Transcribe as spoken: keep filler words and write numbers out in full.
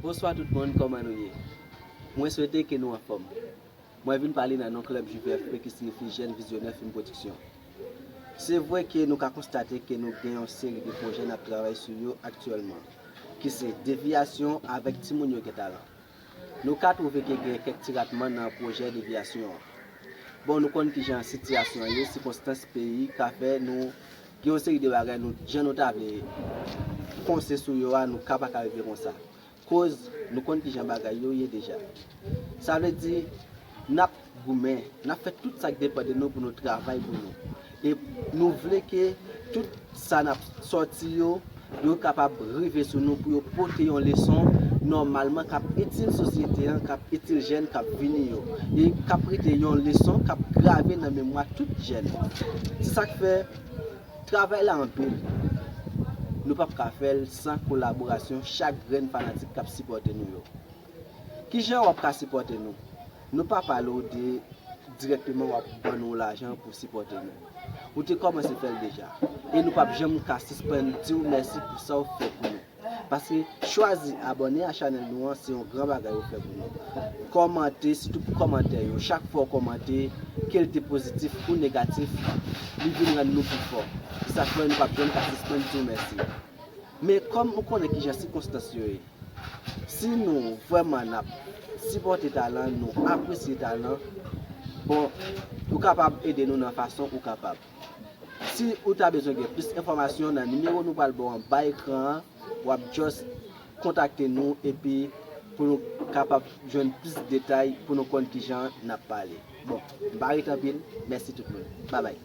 Bonswa tout moun, kòman nou ye? Mwen swete ke nou anfòm. Mwen vin pale nan non Club J V F P ki siyifi Jèn Vizyonè Film Production. Se vre ke nou ka konstate ke nou gen yon seri de pwojè n ap travay sou yo aktyèlman, ki se Deviyasyon avèk Timoun yo gen talan. Nou ka twouve ke gen kèk ti ratman nan pwojè Deviyasyon an. Bon, nou konn kijan sitiyasyon an ye, sikonstans peyi ka fè nou gen yon seri de bagay nou, jan nou ta vle fonse sou yo a, nou ka pa ka rive konsa. Koz nou konn kijan bagay yo ye deja. Sa vle di, n ap goumen, n ap fè tout sa k depann de nou pou nou travay pou nou. E nou vle ke tout sa n ap sòti yo, yo kapab rive sou nou pou yo pote yon leson nòmalman k ap itil sosyete an, k ap itil jèn k ap vini yo. E k ap rete yon leson k ap grave nan memwa tout jèn. Se sa k fè travay la anpil. Nou p ap ka fè l san kolaborasyon chak grenn fanatik k ap sipòte nou yo. Kijan w ap ka sipòte nou? Nou pa pale w de dirèkteman w ap ban nou lajan pou sipòte nou. Ou te kòmanse fè l deja. E nou p ap janm ka sispann di w mèsi pou sa w fè pou nou. Paske chwazi abòne a chanèl nou an, se yon gran bagay ou fè pou nou. Kòmante, sitou pou kòmantè yo. Chak fwa w kòmante, ke l te pozitif ou negatif, li vin rann nou pi fò. Se sa k fè nou p ap janm ka sispann di w mèsi. Men kòm ou konnen kijan sikonstans yo ye, si nou vrèman n ap sipòte talan, nou apresye talan, bon, ou kapab ede nou nan fason ou kapab. Si ou ta bezwen gen plis enfòmasyon, nan nimewo nou pral ba w anba ekran an, w ap just kontakte nou epi pou nou kapab jwenn plis detay pou nou konn kijan n ap pale. Bon, m pa rete anpil, mèsi tout moun. Babay.